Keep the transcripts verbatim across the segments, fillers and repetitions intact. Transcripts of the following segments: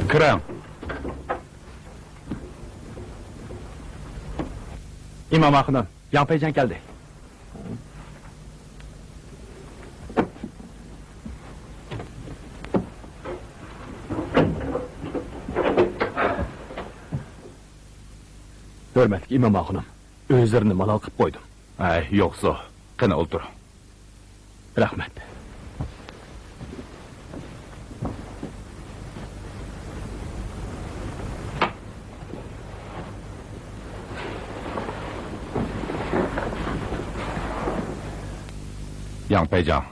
كىرىڭ. ئىمام ئاخۇنۇم، ياڭ پەيجاڭ كەلدى. ھۆرمەتلىك ئىمام ئاخۇنۇم، ئۆزلىرىنى مالال قىلىپ قويدۇم. ھەي، يوقسۇ. قېنى، ئولتۇرۇڭ. رەھمەت. ياڭ پەيجاڭ،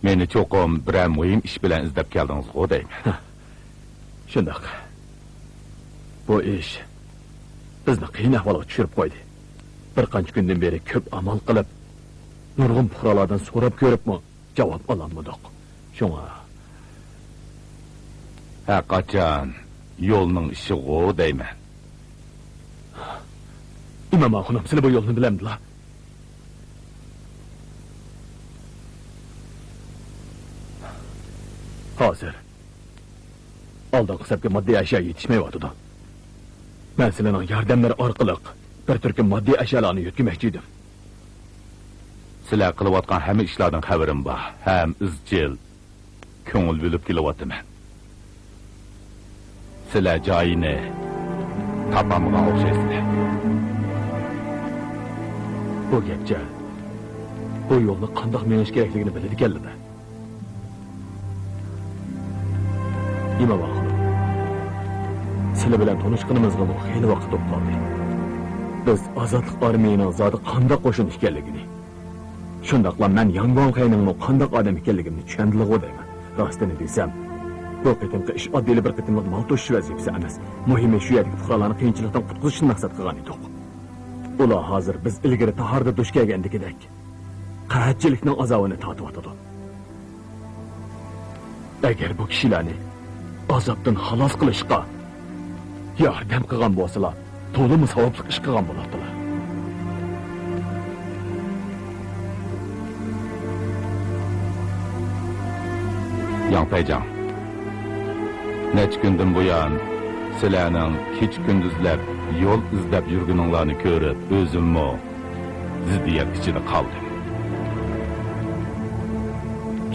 مېنى چوقۇم بىرەر مۇھىم ئىش بىلەن ئىزدەپ كەلدىڭىزغۇ دەيمەن. ھە، شۇنداق. بۇ ئىش بىزنى قىيىن ئەھۋالغا چۈشۈرۈپ قويدى. بىر قانچە كۈندىن بېرى كۆپ ئامال قىلىپ، نۇرغۇن پۇقرالاردىن سوراپ كۆرۈپمۇ، جاۋاب ئالالمىدۇق. شۇڭا. ھەرقاچان يولنىڭ ئىشىغۇ دەيمەن. ئىمام ئاخۇنۇم، سىلە بۇ يولنى بىلەمدىلا؟ ھازىر ئالدىنقى سەپكە ماددىي ئەشيا يېتىشمەيۋاتىدۇ. مەن سىلىنىڭ ياردەملىرى ئارقىلىق بىر تۈركۈم ماددىي ئەشيالارنى يۆتكىمەكچى ئىدىم. سىلەر قىلىۋاتقان ھەممە ئىشلاردىن خەۋىرىم بار ھەم ئىزچىل كۆڭۈل بۆلۈپ كېلىۋاتىمەن. سىلەر جايىنى تاپالمىغان ئوخشايسىلەر. بۇ گەپچە، بۇ يولنى قانداق مېڭىش كېرەكلىكىنى بىلىدىكەنلىدە. ئىمام ئاخۇنۇم، سىلە بىلەن تونۇشقىنىمىزغىمۇ خېلى ۋاقىت بولۇپ قالدى. بىز ئازادلىق ئارمىيىنىڭ زادى قانداق قوشۇن ئىكەنلىكىنى، شۇنداقلا مەن ياڭ گۇاڭخەينىڭمۇ قانداق ئادەم ئىكەنلىكىمنى چۈشەندىلىغۇ دەيمەن. راستىنى دېسەم، بۇ قېتىمقى ئىش ئاددىيلا بىر قېتىملىق مال توشۇش ۋەزىپىسى ئەمەس. مۇھىمى، شۇ يەردىكى پۇقرالارنى قىيىنچىلىقتىن قۇتقۇزۇشنى مەقسەت قىلغان ئىدۇق. ئۇلار ھازىر بىز ئىلگىرى تاھاردا دۇچ كەلگەندىكىدەك قەھەتچىلىكنىڭ ئازابىنى تارتىۋاتىدۇ. ئەگەر بۇ كىشىلەرنى ئازابتىن خالاس قىلىشقا ياردەم قىلغان بولسىلا، تولىمۇ ساۋابلىق ئىش قىلغان بولاتتىلا. ياڭ پەيجاڭ، نەچچە كۈندىن بۇيان سىلەرنىڭ كېچە-كۈندۈزلەپ يول ئىزدەپ يۈرگىنىڭلارنى كۆرۈپ، ئۆزۈممۇ زىددىيەت ئىچىدە قالدىم.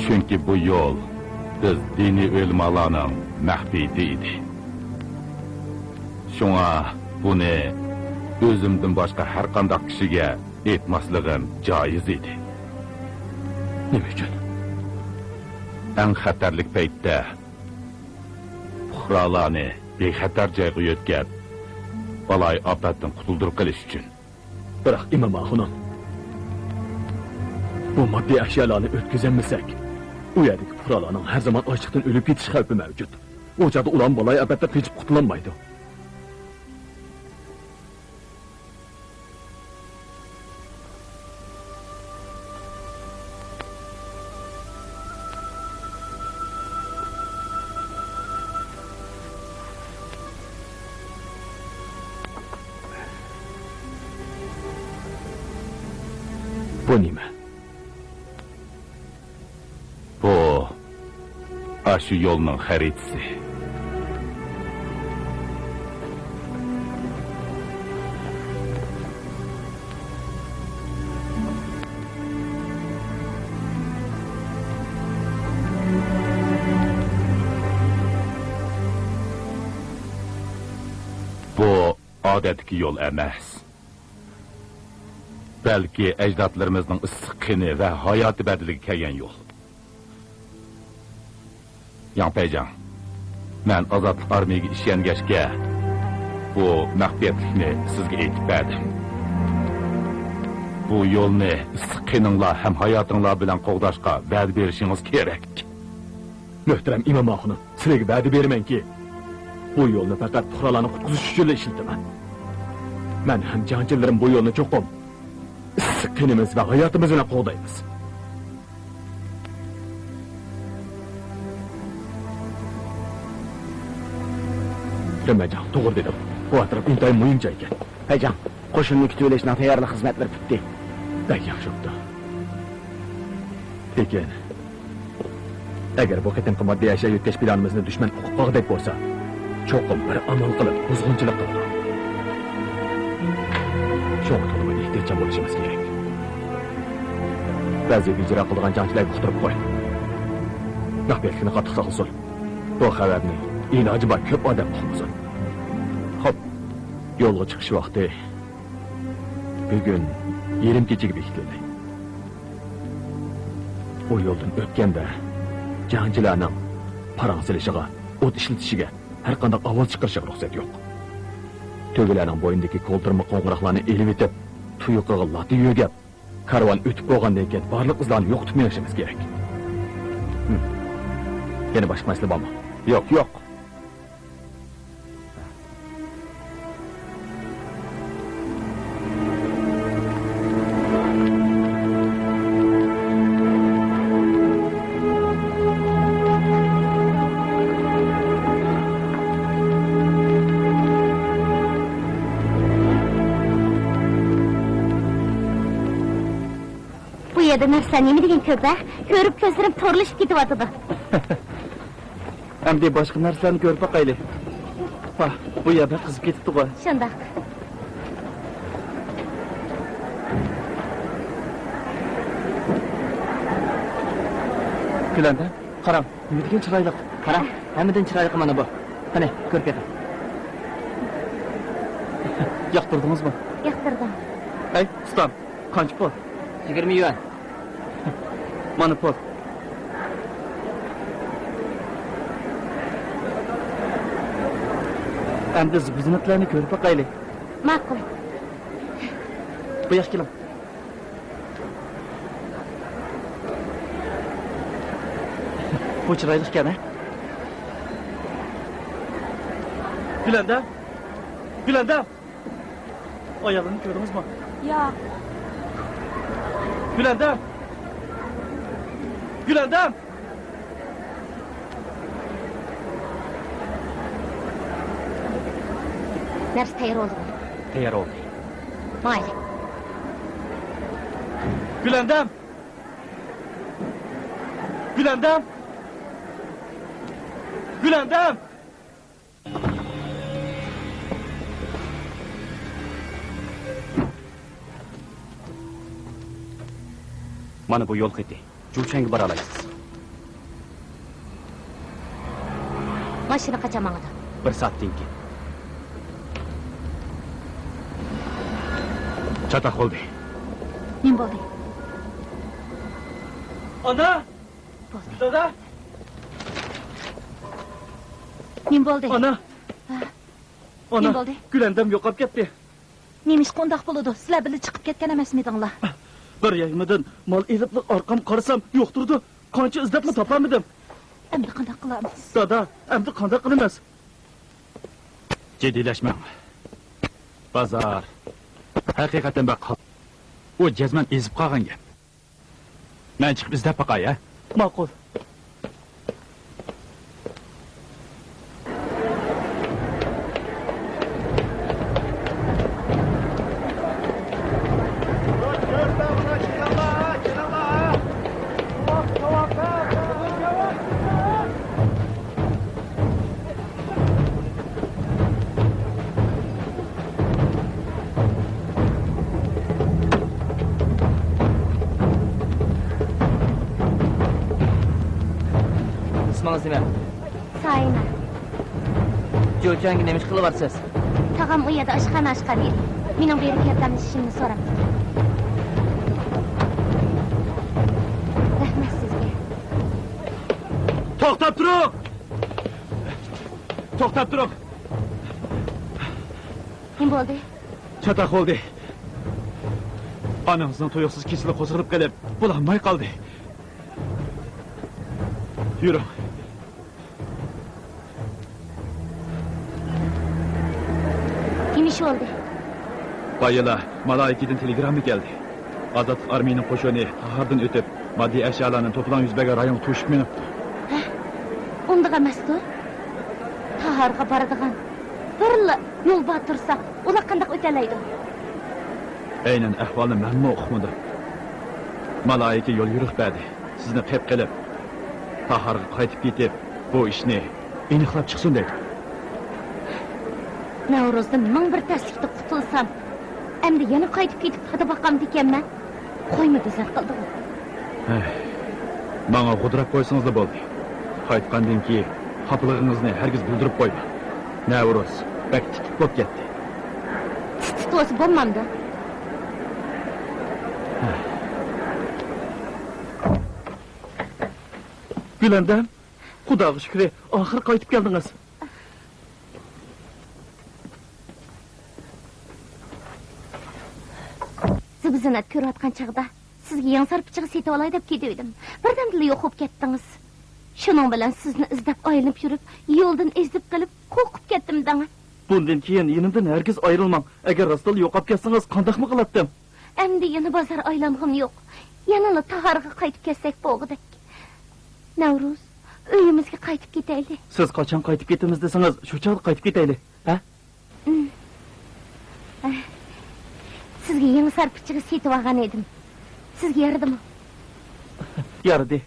چۈنكى بۇ يول بىز دىنىي ئۆلىمالارنىڭ مەخپىيىتى ئىدى. شۇڭا بۇنى ئۆزۈمدىن باشقا ھەر قانداق كىشىگە ئېيتماسلىقىم جايىز ئىدى. نېمە ئۈچۈن؟ ئەڭ خەتەرلىك پەيتتە پۇقرالارنى بىخەتەر جايغا يۆتكەپ، بالايىئاپەتتىن قۇتۇلدۇرۇپ قېلىش ئۈچۈن. بىراق، ئىمام ئاخۇنۇم، بۇ ماددىي ئەشيالارنى ئۆتكۈزەلمىسەك، ئۇ يەردىكى پۇقرالارنىڭ ھەر زامان ئاچلىقتىن ئۆلۈپ كېتىش خەۋپى مەۋجۇت. ئۇ چاغدا ئۇلارمۇ بالايىئاپەتتىن قېچىپ قۇتۇلالمايدۇ. بۇ نېمە؟ بۇ ئاشۇ يولنىڭ خەرىتىسى. بۇ ئادەتتىكى يول ئەمەس. بەلكى ئەجدادلىرىمىزنىڭ ئىسسىق قېنى ۋە ھاياتى بەدىلىگە كەلگەن يول. ياڭ پەيجاڭ، مەن ئازادلىق ئارمىيىگە ئىشەنگەچكە، بۇ مەخپىيەتلىكنى سىزگە ئېيتىپ بەردىم. بۇ يولنى ئىسسىق قېنىڭلار ھەم ھاياتىڭلار بىلەن قوغداشقا ۋەدە بېرىشىڭىز كېرەك. مۆھتەرەم ئىمام ئاخۇنۇم، سىلەرگە ۋەدە بېرىمەنكى، بۇ يولنى پەقەت پۇقرالارنى قۇتقۇزۇش ئۈچۈنلا ئىشلىتىمەن. مەن ھەم جەڭچىلىرىم بۇ يولنى چوقۇم ئىسسىق قېنىمىز ۋە ھاياتىمىز بىلەن قوغدايمىز. رېمەجان، توغرا دېدىڭ. بۇ ئەتراپ ئىنتايىن مۇھىم جاي ئىكەن. پەيجاڭ، قوشۇننى كۈتۈۋېلىشنىڭ تەييارلىق خىزمەتلىرى پۈتتى. بەك ياخشى بوپتۇ. لېكىن، ئەگەر بۇ قېتىمقى ماددىي ئەشيا يۆتكەش پىلانىمىزنى دۈشمەن ئۇقۇپ قالغۇدەك بولسا، چوقۇم بىر ئامال قىلىپ بۇزغۇنچىلىق قىلىدۇ. شۇڭا تولىمۇ ئېھتىياتچان بولۇشىمىز كېرەك. بەزى ھىجرا قىلىدىغان جەڭچىلەرگە ئۇقتۇرۇپ قوي. مەخپىيەتلىكنى قاتتىق ساقلىسۇن. بۇ خەۋەرنى ئىلاجى بار كۆپ ئادەم ئۇقمىسۇن. خوپ، يولغا چىقىش ۋاقتى بۈگۈن يېرىم كېچىگە بېكىتىلدى. ئۇ يولدىن ئۆتكەندە جەڭچىلەرنىڭ پاراڭ سېلىشىغا، ئوت ئىشلىتىشىگە، ھەرقانداق ئاۋاز چىقىرىشىغا رۇخسەت يوق. تۆگىلەرنىڭ بوينىدىكى كولتۇرما قوڭغۇراقلارنى ئېلىۋېتىپ، تۇيىقىغا لاتا يۆگەپ، كارۋان ئۆتۈپ بولغاندىن كېيىن بارلىق ئىزلارنى يوقىتىپ مېڭىشىمىز كېرەك. ھىم. يەنە باشقا مەسىلە بارمۇ؟ ياق، ياق. بۇ يەردە نەرسىلەر نېمە دېگەن كۆپ ھە؟ كۆرۈپ كۆزلىرىم تورلىشىپ كېتىۋاتىدۇ. ئەمدى باشقا نەرسىلەرنى كۆرۈپ باقايلى. ھا، بۇ يەر بەك قىزىپ كېتىپتىغۇ. شۇنداق. گۈلەندەم، قاراڭ، نېمە دېگەن چىرايلىق. قارا، ھەممىدىن چىرايلىقى مانا بۇ. قېنى، كۆرۈپ بېقىڭ. ياقتۇردىڭىزمۇ؟ ياقتۇردۇم. ئەي، ئۇستام، قانچە پۇل؟ يىگىرمە يۈەن. مانا پۇل. ئەمدى زىبۇ-زىننەتلەرنى كۆرۈپ باقايلى. ماقۇل. بۇ ياققا كېلىڭ. بۇ چىرايلىق ئىكەن ھە؟ گۈلەندەم! گۈلەندەم! ئايالىمنى كۆردىڭىزمۇ؟ ياق. گۈلەندەم! گۈلەندەم! نەرسە تەييار بولدىمۇ؟ تەييار بولدى. ماڭايلى. گۈلەندەم! گۈلەندەم! گۈلەندەم! مانا بۇ يول خېتى. جۇچەنگە بارالايسىز. ماشىنا قاچان ماڭىدۇ؟ بىر سائەتتىن كېيىن. چاتاق بولدى. نېمە بولدى؟ ئانا! بولدى. دادا! نېمە بولدى؟ ئانا! ھە؟ ئانا! نېمە بولدى؟ گۈلەندەم يوقاپ كەتتى. نېمىشقا ئۇنداق بولىدۇ؟ سىلەر بىللە چىقىپ كەتكەن ئەمەسمىدىڭلار؟ بىر يايمىدىن مال ئېلىپلا ئارقامغا قارىسام، يوق تۇرىدۇ. قانچە ئىزدەپمۇ تاپالمىدىم. ئەمدى قانداق قىلارمىز؟ دادا، ئەمدى قانداق قىلىمىز؟ جىددىيلەشمەڭ. بازار ھەقىقەتەن بەك قال-، ئۇ جەزمەن ئېزىپ قالغان گەپ. مەن چىقىپ ئىزدەپ باقاي، ھە؟ ماقۇل. ئىسمىڭىز نېمە؟ سايىنە. جۇچەنگە نېمە ئىش قىلىۋاتىسىز؟ تاغام ئۇ يەردە ئاشخانا ئاچقان ئىدى. مېنىڭ بېرىپ ياردەملىشىشىمنى سوراپتىكەن. رەھمەت سىزگە. توختاپ تۇرۇڭ! توختاپ تۇرۇڭ! نېمە بولدى؟ چاتاق بولدى. ئانىڭىزنىڭ تۇيۇقسىز كېسىلى قوزغىلىپ قېلىپ، بولالماي قالدى. يۈرۈڭ. نېمە ئىش بولدى؟ بايىلا مالايىكىدىن تېلېگرامما كەلدى. ئازادلىق ئارمىيىنىڭ قوشۇنى تاھاردىن ئۆتۈپ، ماددىي ئەشيالارنى توپىلاڭ يۈز بەرگەن رايونغا توشۇپ مېڭىپتۇ. ھە؟ ئۇنداق ئەمەستۇ؟ تاھارغا بارىدىغان بىرلا يول بار تۇرسا، ئۇلار قانداق ئۆتەلەيدۇ؟ ئەينەن ئەھۋالنى مەنمۇ ئۇقمىدىم. مالايىكە يول يورۇق بەردى. سىزنى قېپ قىلىپ، تاھارغا قايتىپ كېتىپ، بۇ ئىشنى ئېنىقلاپ چىقسۇن دەيدۇ. نەۋرۇزدىن مىڭ بىر تەسلىكتە قۇتۇلسام، ئەمدى يەنە قايتىپ كېتىپ پادا باقامدىكەنمەن؟ قويمۇ بىزار قىلدىغۇ. ھەي، ماڭا غۇدراپ قويسىڭىزلا بولدى. قايتقاندىن كېيىن خاپىلىقىڭىزنى ھەرگىز بىلدۈرۈپ قويماڭ. نەۋرۇز بەك تىت-تىت بولۇپ كەتتى. تىت-تىت بولسا بولمامدۇ؟ گۈلەندەم، خۇداغا شۈكرى، ئاخىرى قايتىپ كەلدىڭىز. زىبۇ-زىننەت كۆرۈۋاتقان چاغدا سىزگە يېڭى سارپىچىغا سېتىۋالاي دەپ كېتىۋىدىم. بىردەمدىلا يوق بولۇپ كەتتىڭىز. شۇنىڭ بىلەن سىزنى ئىزدەپ ئايلىنىپ يۈرۈپ، يولدىن ئېزىپ قېلىپ، قورقۇپ كەتتىم دەڭ. بۇندىن كېيىن يېنىمدىن ھەرگىز ئايرىلماڭ. ئەگەر راستلا يوقاپ كەتسىڭىز، قانداقمۇ قىلاتتىم؟ ئەمدى يەنە بازار ئايلانغۇم يوق. يەنىلا تاھارغا قايتىپ كەتسەك بولغۇدەك. نەۋرۇز، ئۆيىمىزگە قايتىپ كېتەيلى. سىز قاچان قايتىپ كېتىمىز دېسىڭىز، شۇ چاغدا قايتىپ كېتەيلى. ھە؟ ئىم. ئە، سىزگە يېڭى سارپىچىغا سېتىۋالغان ئىدىم. سىزگە يارىدىمۇ؟ يارىدى.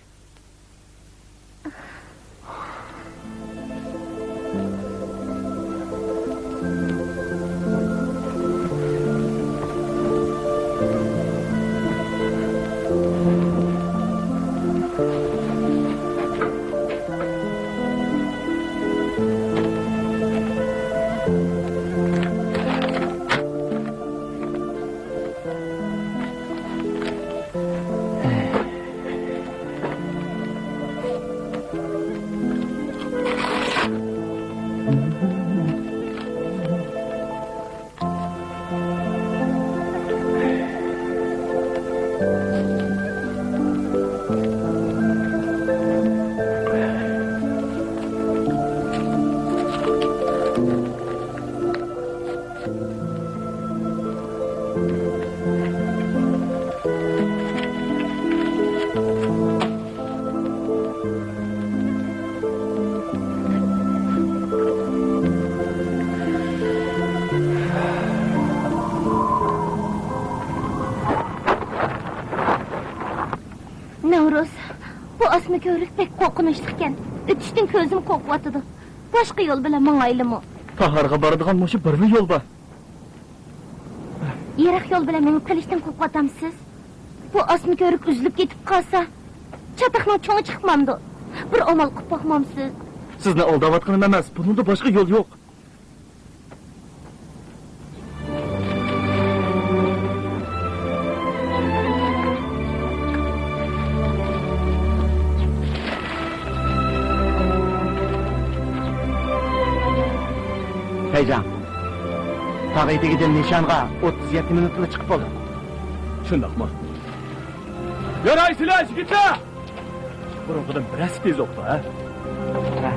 نەۋرۇز، بۇ ئاسما كۆۋرۈك بەك قورقۇنچلۇقكەن. ئۆتۈشتىن كۆزۈم قورقۇۋاتىدۇ. باشقا يول بىلەن ماڭايلىمۇ؟ تاھارغا بارىدىغان مۇشۇ بىرلا يول بار. يىراق يول بىلەن مېڭىپ قېلىشتىن قورقۇۋاتامسىز؟ بۇ ئاسما كۆۋرۈك ئۈزۈلۈپ كېتىپ قالسا، چاتاقنىڭ چوڭى چىقمامدۇ؟ بىر ئامال قىلىپ باقمامسىز؟ سىزنى ئالداۋاتقىنىم ئەمەس، بۇنىڭدا باشقا يول يوق. پەيجاڭ، تاغ ئېتىكىدىن نىشانغا ئوتتۇز يەتتە مىنۇتلا چىقىپ بولدۇق. شۇنداقمۇ؟ يارايسىلەر، يىگىتلەر! بۇرۇنقىدىن بىر ھەسسە تېز بوپتۇ، ھە؟ ھە.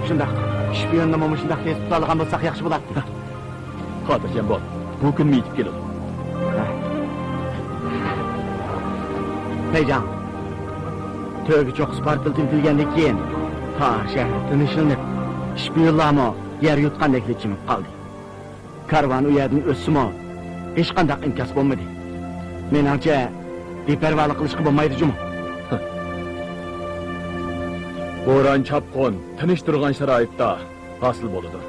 شۇنداق. شپىيوننىمۇ مۇشۇنداق تېز تۇتالىغان بولساق ياخشى بولاتتى. خاتىرجەم بول، بۇ كۈنمۇ يېتىپ كېلىدۇ. ھە. پەيجاڭ، تۆگە چوققىسى پارتلىتىۋېتىلگەندىن كېيىن، تاھار شەھىرى تىنچلىنىپ، شپىيونلارمۇ يەر يۇتقاندەكلا جىمىپ قالدى. كارۋان ئۇ يەردىن ئۆتسىمۇ، ھېچقانداق ئىنكاس بولمىدى. مېنىڭچە، بىپەرۋالىق قىلىشقا بولمايدۇ جۇمۇ. بوران-چاپقۇن تىنچ تۇرغان شارائىتتا ھاسىل بولىدۇ.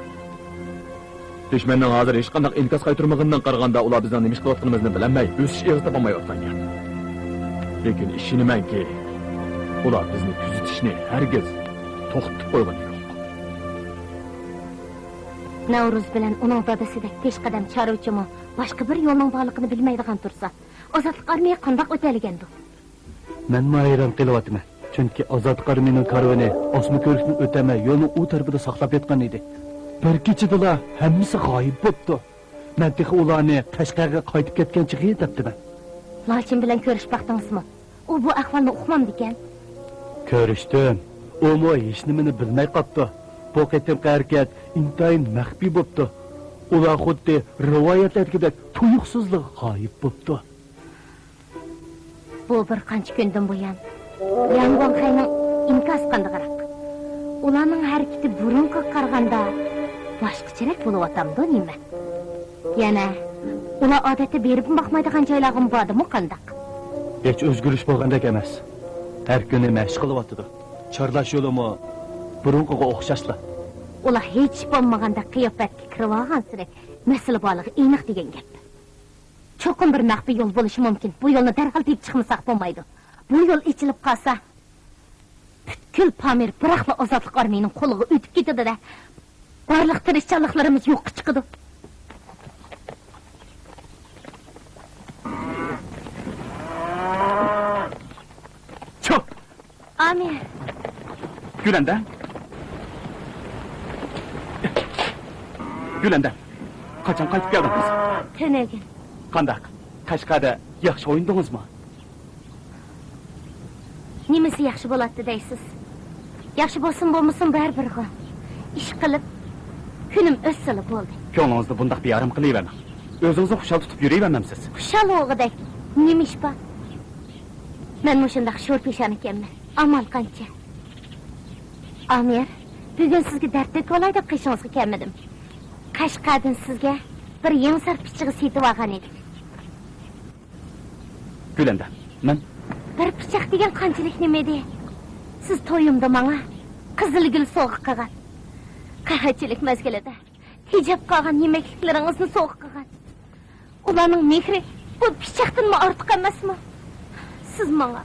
دۈشمەننىڭ ھازىر ھېچقانداق ئىنكاس قايتۇرمىغىنىدىن قارىغاندا، ئۇلار بىزنىڭ نېمە ئىش قىلىۋاتقىنىمىزنى بىلەلمەي، ئۆسۈش ئېغىز تاپالمايۋاتقان گەپ. لېكىن ئىشىنىمەنكى، ئۇلار بىزنى كۆزىتىشنى ھەرگىز توختىتىپ قويغىنى يوق. نەۋرۇز بىلەن ئۇنىڭ دادىسىدەك پېشقەدەم چارۋىچىمۇ باشقا بىر يولنىڭ بارلىقىنى بىلمەيدىغان تۇرسا، ئازادلىق ئارمىيە قانداق ئۆتەلىگەندۇ؟ مەنمۇ ھەيران قېلىۋاتىمەن. چۈنكى ئازادلىق ئارمىيىنىڭ كارۋىنى ئاسما كۆۋرۈكتىن ئۆتەلمەي يولنىڭ ئۇ تەرىپىدە ساقلاپ ياتقان ئىدى. بىر كېچىدىلا ھەممىسى غايىب بوپتۇ. مەن تېخى ئۇلارنى قەشقەرگە قايتىپ كەتكەن چېغى دەپتىمەن. لاچىن بىلەن كۆرۈشۈپ باقتىڭىزمۇ؟ ئۇ بۇ ئەھۋالنى ئۇقمامدىكەن؟ كۆرۈشتۈم. ئۇمۇ ھېچنېمىنى بىلمەي قاپتۇ. بۇ قېتىمقى ھەرىكەت ئىنتايىن مەخپىي بوپتۇ. ئۇلار خۇددى رىۋايەتلەردىكىدەك تۇيۇقسىزلا غايىب بوپتۇ. بۇ بىر قانچە كۈندىن بۇيان ياڭ گۇاڭخەينىڭ ئىنكاسى قانداقراق؟ ئۇلارنىڭ ھەرىكىتى بۇرۇنقىغا قارىغاندا باشقىچىراق بولۇۋاتامدۇ نېمە؟ يەنە ئۇلار ئادەتتە بېرىپمۇ باقمايدىغان جايلارغىمۇ باردىمۇ قانداق؟ ھېچ ئۆزگىرىش بولغاندەك ئەمەس. ھەر كۈنى مەشىق قىلىۋاتىدۇ. چارلاش يولىمۇ بۇرۇنقىغا ئوخشاشلا. ئۇلار ھېچ بولمىغاندا قىياپەتكە كىرىۋالغانسېرى مەسىلە بارلىقى ئېنىق دېگەن گەپ. چوقۇم بىر مەخپىي يول بولۇشى مۇمكىن. بۇ يولنى دەرھال تېپىپ چىقمىساق بولمايدۇ. بۇ يول ئېچىلىپ قالسا، پۈتكۈل پامىر بىراقلا ئازادلىق ئارمىيىنىڭ قولىغا ئۆتۈپ كېتىدۇ-دە. بارلىق تىرىشچانلىقلىرىمىز يوققا چىقىدۇ. چۇ! ئامىر. گۈلەندەم. گۈلەندەم، قاچان قايتىپ كەلدىڭىز؟ تۈنۈگۈن. قانداق؟ قەشقەردە ياخشى ئوينىدىڭىزمۇ؟ نېمىسى ياخشى بولاتتى دەيسىز؟ ياخشى بولسۇن بولمىسۇن بەرىبىرغۇ. ئىش قىلىپ، كۈنۈم ئۆتسىلا بولدى. كۆڭلىڭىزنى بۇنداق بىئارام قىلىۋەرمەڭ. ئۆزىڭىزنى خۇشال تۇتۇپ يۈرۈۋەرمەمسىز؟ خۇشال بولغۇدەك نېمە ئىش بار؟ مەن مۇشۇنداق شور پېشانە ئىكەنمەن. ئامال قانچە؟ ئامىر، بۈگۈن سىزگە دەرد تۆكۈۋالاي دەپ قېشىڭىزغا كەلمىدىم. قەشقەردىن سىزگە بىر يېڭى سەرپىچىغا سېتىۋالغان ئىدىم. گۈلەندەم، مەن. بىر پىچاق دېگەن قانچىلىك نېمە ئىدى؟ سىز تويۇمدا ماڭا قىزىل گۈل سوۋغا قىلغان. قەھەتچىلىك مەزگىلىدە تېجەپ قالغان يېمەكلىكلىرىڭىزنى سوۋغا قىلغان. ئۇلارنىڭ مېھرى بۇ پىچاقتىنمۇ ئارتۇق ئەمەسمۇ؟ سىز ماڭا،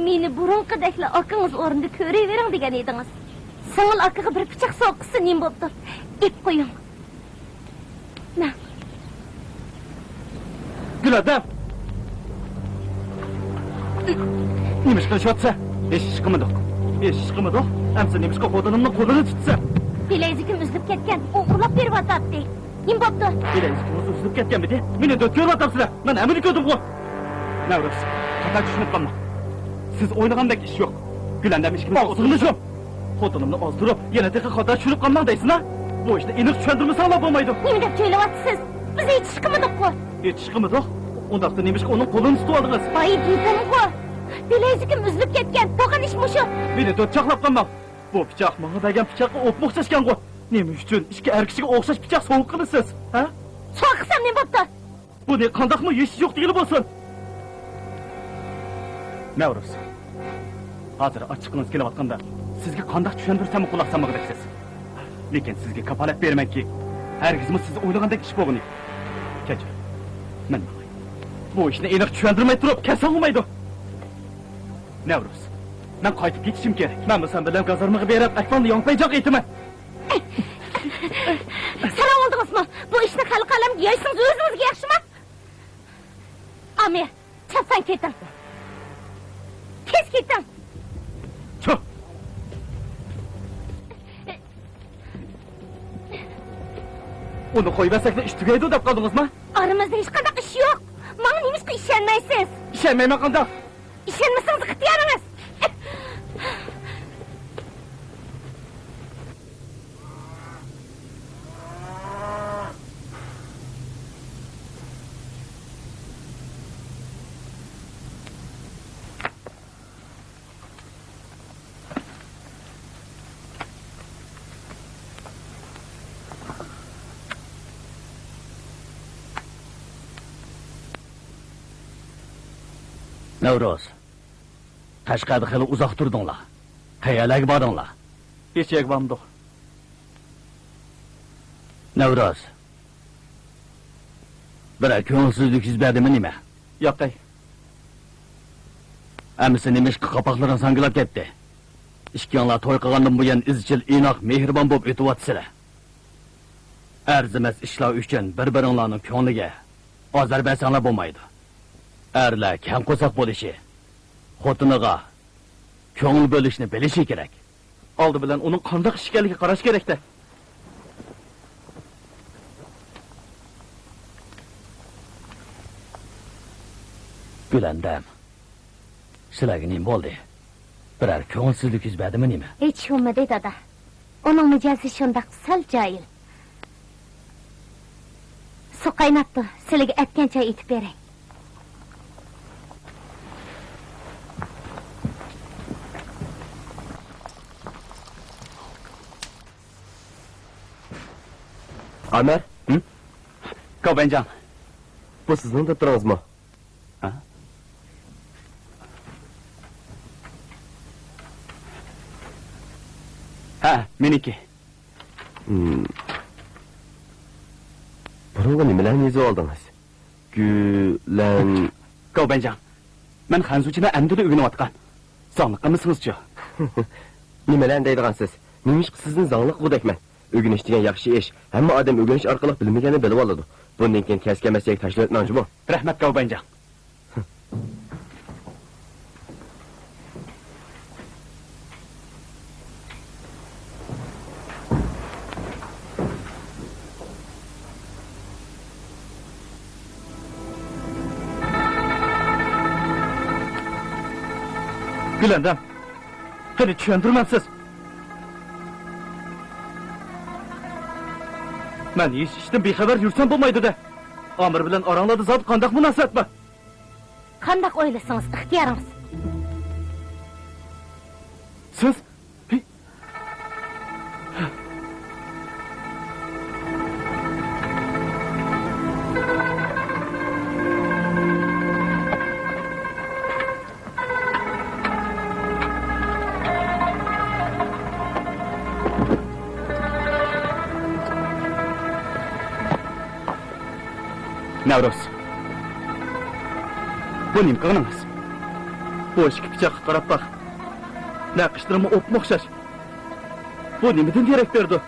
مېنى بۇرۇنقىدەكلا ئاكىڭىز ئورنىدا كۆرۈۋېرىڭ دېگەن ئىدىڭىز. سىڭىل ئاكىغا بىر پىچاق سوۋغا قىلسا نېمە بوپتۇ؟ ئېلىپ قويۇڭ. مەن. گۈلەندەم! نېمە ئىش قىلىشىۋاتىسەن؟ ھېچ ئىش قىلمىدۇق. ھېچ ئىش قىلمىدۇق؟ ئەمسە نېمىشقا خوتۇنۇمنىڭ قولىنى تۇتىسەن؟ بىلەيزۈكۈم ئۈزۈلۈپ كەتكەن، ئۇ ئۇخلاپ بېرىۋاتاتتى. نېمە بوپتۇ؟ بىلەيزۈكىڭىز ئۈزۈلۈپ كەتكەنمىدى؟ مېنى دۆت كۆرۈۋاتامسىلەر؟ مەن ھەممىنى كۆردۈمغۇ. نەۋرۇز، خاتا چۈشىنىپ قالماڭ. سىز ئويلىغاندەك ئىش يوق. گۈلەندەم ئىككىمىز ئوخشىمىشۇق. خوتۇنۇمنى ئازدۇرۇپ، يەنە تېخى خاتا چۈشىنىپ قالماڭ دەيسىلە؟ بۇ ئىشنى ئېنىق چۈشەندۈرمىسەڭلار بولمايدۇ. نېمە دەپ چۆلەۋاتىسىز؟ بىز ھېچ ئىش قىلمىدۇققۇ. ھېچ ئىش قىلمىدۇق؟ ئۇنداقتا نېمىشقا ئۇنىڭ قولىنى تۇتۇۋالدىڭىز؟ بايا دېدىمغۇ. بىلەيزۈكۈم ئۈزۈلۈپ كەتكەن. بولغان ئىش مۇشۇ. مېنى دۆت چاقلاپ قالماڭ. بۇ پىچاق ماڭا بەرگەن پىچاققا ئوپمۇ ئوخشاشكەنغۇ. نېمە ئۈچۈن ئىككى ئەر كىشىگە ئوخشاش پىچاق سوۋغا قىلىسىز، ھە؟ سوۋغا قىلسام نېمە بوپتۇ؟ بۇنى قانداقمۇ يېشى يوق دېگىلى بولسۇن؟ نەۋرۇز، ھازىر ئاچچىقىڭىز كېلىۋاتقاندا سىزگە قانداق چۈشەندۈرسەممۇ قۇلاق سالمىغۇدەكسىز. لېكىن سىزگە كاپالەت بېرىمەنكى، ھەرگىزمۇ سىز ئويلىغاندەك ئىش بولغىنى يوق. كەچۈرۈڭ، مەن ماڭاي. بۇ ئىشنى ئېنىق چۈشەندۈرمەي تۇرۇپ كەتسەڭ بولمايدۇ. نەۋرۇز، مەن قايتىپ كېتىشىم كېرەك. مەنمۇ سەن بىلەن گازارمىغا بېرىپ، ئەھۋالنى ياڭپەيجانغا ئېيتىمەن. سەل ئاڭلىدىڭىزمۇ؟ بۇ ئىشنى خەلقئالەمگە يايسىڭىز ئۆزىڭىزگە ياخشىمۇ؟ ئامىر، چاپسان كېتىڭ. تېز كېتىڭ. چۇ! ئۇنى قويۇۋەرسەكلا ئىش تۈگەيدۇ دەپ قالدىڭىزمۇ؟ ئارىمىزدا ھېچقانداق ئىش يوق. ماڭا نېمىشقا ئىشەنمەيسىز؟ ئىشەنمەيمەن قانداق؟ ئىشەنمىسىڭىز ئىختىيارىڭىز. نەۋرۇز، قەشقەردە خېلى ئۇزاق تۇردۇڭلار. قەيەرلەرگە باردىڭلار؟ ھېچ يەرگە بارمىدۇق. نەۋرۇز، بىرەر كۆڭۈلسىزلىك يۈز بەردىمۇ نېمە؟ ياقەي. ئەمىسە نېمىشقا قاپاقلىرىڭ ساڭگىلاپ كەتتى؟ ئىككىڭلار توي قىلغاندىن بۇيان ئىزچىل ئىناق، مېھرىبان بولۇپ ئۆتۈۋاتىسىلەر. ئەرزىمەس ئىشلار ئۈچۈن بىر-بىرىڭلارنىڭ كۆڭلىگە ئازار بەرسەڭلار بولمايدۇ. ئەرلەر كەڭ قورساق بولۇشى، خوتۇنىغا كۆڭۈل بۆلۈشنى بىلىشى كېرەك. ئالدى بىلەن ئۇنىڭ قانداق ئىش ئىكەنلىكىگە قاراش كېرەك-دە. گۈلەندەم، سىلەرگە نېمە بولدى؟ بىرەر كۆڭۈلسىزلىك يۈز بەردىمۇ نېمە؟ ھېچ بولمىدى، دادا. ئۇنىڭ مىجەزى شۇنداق، سەل جاھىل. سۇ قايناپتۇ، سىلىگە ئەتكەن چاي ئېتىپ بېرەي. ئامىر. ھىم؟ گاۋبەنجاڭ. بۇ سىزنىڭ دەپتىرىڭىزمۇ؟ ھە؟ ھە، مېنىڭكى. ھىم. بۇنىڭغا نېمىلەرنى يېزىۋالدىڭىز؟ گۈلەن. گاۋبەنجاڭ، مەن خەنزۇچىنى ئەمدىلا ئۆگىنىۋاتقان. زاڭلىق قىلمىسىڭىزچۇ؟ نېمىلەرنى دەيدىغانسىز؟ نېمىشقا سىزنى زاڭلىق قىلغۇدەكمەن؟ ئۆگىنىش دېگەن ياخشى ئىش. ھەممە ئادەم ئۆگىنىش ئارقىلىق بىلمىگەننى بىلىۋالىدۇ. بۇندىن كېيىن كەسكەن مەسلىككە تاشلىۋەتمەڭ جۇمۇ. رەھمەت، گاۋبەنجاڭ. گۈلەندەم، قېنى چۈشەندۈرمەمسىز؟ مەن ھېچ ئىشتىن بىخەۋەر يۈرسەم بولمايدۇ-دە. ئامىر بىلەن ئاراڭلاردا زادى قانداق مۇناسىۋەت بار؟ قانداق ئويلىسىڭىز، ئىختىيارىڭىز. سىز؟ ھى! نەۋرۇز، بۇ نېمە قىلغىنىڭىز؟ بۇ ئىككى پىچاققا قاراپ باق. نەقىشلىرىمۇ ئوپمۇ ئوخشاش. بۇ نېمىدىن دېرەك بېرىدۇ؟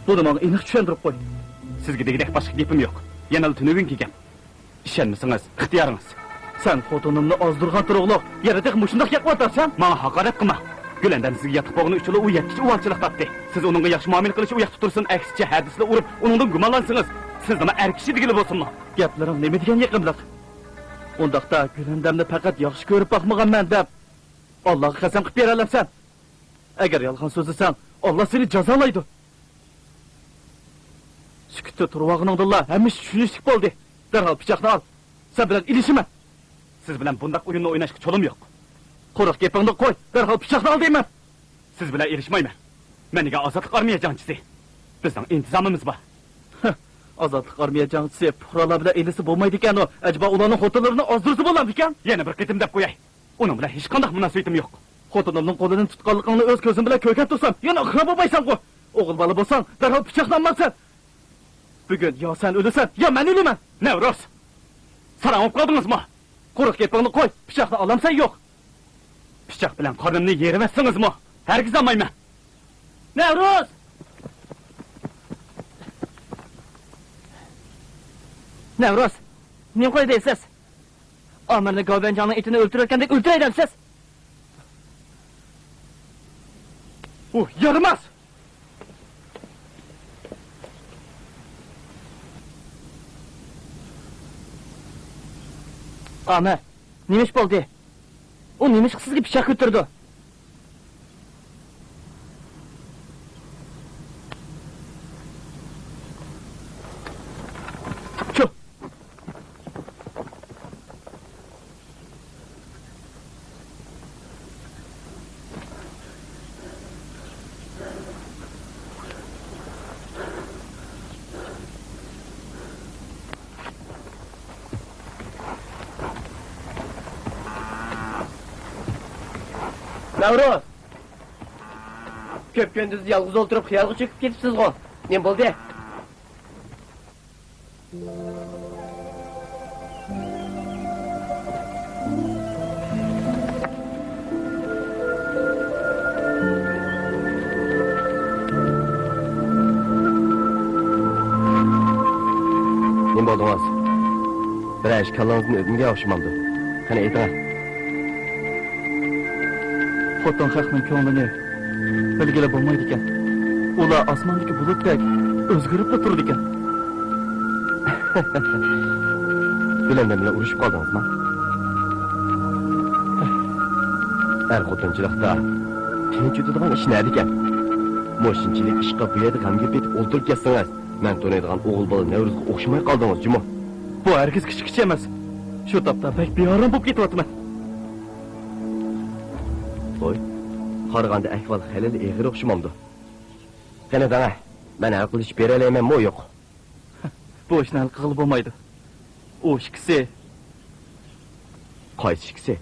بۇنى ماڭا ئېنىق چۈشەندۈرۈپ قوي. سىزگە دېگۈدەك باشقا گېپىم يوق. يەنىلا تۈنۈگۈنكى گەپ. ئىشەنمىسىڭىز، ئىختىيارىڭىز. سەن خوتۇنۇمنى ئازدۇرغان تۇرۇقلۇق، يەنە تېخى مۇشۇنداق ياقىۋاتارسەن؟ ماڭا ھاقارەت قىلما. گۈلەندەم سىزگە ياتلىق بولغىنى ئۈچۈنلا ئۇ يەتكۈچە ئۇۋالچىلىق تارتتى. سىز ئۇنىڭغا ياخشى مۇئامىلە قىلىشى ئۇ ياقتا تۇرسۇن، ئەكسىچە ھەدىسىلا ئۇرۇپ، ئۇنىڭدىن گۇمانلانسىڭىز، سىز نېمە ئەر كىشى دېگىلى بولسۇنمۇ؟ گەپلىرىڭ نېمە دېگەن يېقىملىق؟ ئۇنداقتا گۈلەندەمنى پەقەت ياخشى كۆرۈپ باقمىغانمەن دەپ، ئاللاغا قەسەم قىلىپ بېرەلەمسەن؟ ئەگەر يالغان سۆزلىسەڭ، ئاللا سېنى جازالايدۇ. سۈكۈتتە تۇرۇۋالغىنىڭدىنلا ھەممە ئىش چۈشىنىشلىك بولدى. دەرھال پىچاقنى ئال. سەن بىلەن ئېلىشىمەن. سىز بىلەن بۇنداق ئويۇننى ئويناشقا چولۇم يوق. قۇرۇق گېپىڭنى قوي، دەرھال پىچاقنى ئال دەيمەن. سىز بىلەن ئېلىشمايمەن. مەن دېگەن ئازادلىق ئارمىيە جەڭچىسى. بىزنىڭ ئىنتىزامىمىز بار. ھە، ئازادلىق ئارمىيە جەڭچىسى پۇقرالار بىلەن ئېلىشسا بولمايدىكەنۇ؟ ئەجەبا ئۇلارنىڭ خوتۇنلىرىنى ئازدۇرسا بولامدىكەن؟ يەنە بىر قېتىم دەپ قوياي. ئۇنىڭ بىلەن ھېچقانداق مۇناسىۋىتىم يوق. خوتۇنۇمنىڭ قولىدىن تۇتقانلىقىڭنى ئۆز كۆزۈم بىلەن كۆرگەن تۇرسام، يەنە ئىقرار بولمايسەنغۇ؟ ئوغۇل بالا بولساڭ، دەرھال پىچاقنى ئالمامسەن؟ بۈگۈن يا سەن ئۆلىسەن، يا مەن ئۆلىمەن. نەۋرۇز! ساراڭ بولۇپ قالدىڭىزمۇ؟ قۇرۇق گېپىڭنى قوي، پىچاقنى ئالامسەن يوق؟ پىچاق بىلەن قارنىمنى يېرىۋەتسىڭىزمۇ، ھەرگىز ئالمايمەن. نەۋرۇز! نەۋرۇز! نېمە قىلاي دەيسىز؟ ئامىرنى گاۋبەنجاڭنىڭ ئېتىنى ئۆلتۈرۈۋەتكەندەك ئۆلتۈرەي دەمسىز؟ ئۇ يارىماس! ئامىر، نېمە ئىش بولدى؟ ئۇ نېمىشقا سىزگە پىچاق كۆتۈرىدۇ؟ چۇھ! نەۋرۇز! كۈندۈز يالغۇز ئولتۇرۇپ خىيالغا چۆكۈپ كېتىپسىزغۇ؟ نېمە بولدى؟ نېمە بولدىڭىز؟ بىرەر ئىش كاللىڭىزدىن ئۆتمىگەن ئوخشىمامدۇ؟ قېنى ئېيتىڭە. خوتۇن خەقنىڭ كۆڭلىنى بىلگىلى بولمايدىكەن. ئۇلار ئاسماندىكى بۇلۇتتەك ئۆزگىرىپلا تۇرىدىكەن. گۈلەندەم بىلەن ئۇرۇشۇپ قالدىڭىزمۇ؟ ئەر خوتۇنچىلىقتا تىنچ ئۆتىدىغان ئىش نەدىكەن؟ مۇشۇنچىلىك ئىشقا بۇ يەردە غەمگە پېتىپ ئولتۇرۇپ كەتسىڭىز، مەن تونۇيدىغان ئوغۇل بالا نەۋرۇزغا ئوخشىماي قالدىڭىز جۇمۇ. بۇ ھەرگىز كىچىك ئىش ئەمەس. شۇ تاپتا بەك بىئارام بولۇپ كېتىۋاتىمەن. ۋوي، قارىغاندا ئەھۋال خېلىلا ئېغىر ئوخشىمامدۇ؟ قېنى دەڭە، مەن ھەل قىلىشىپ بېرەلەيمەنمۇ يوق؟ بۇ ئىشنى ھەل قىلغىلى بولمايدۇ. ئۇ ئىككىسى. قايسى ئىككىسى؟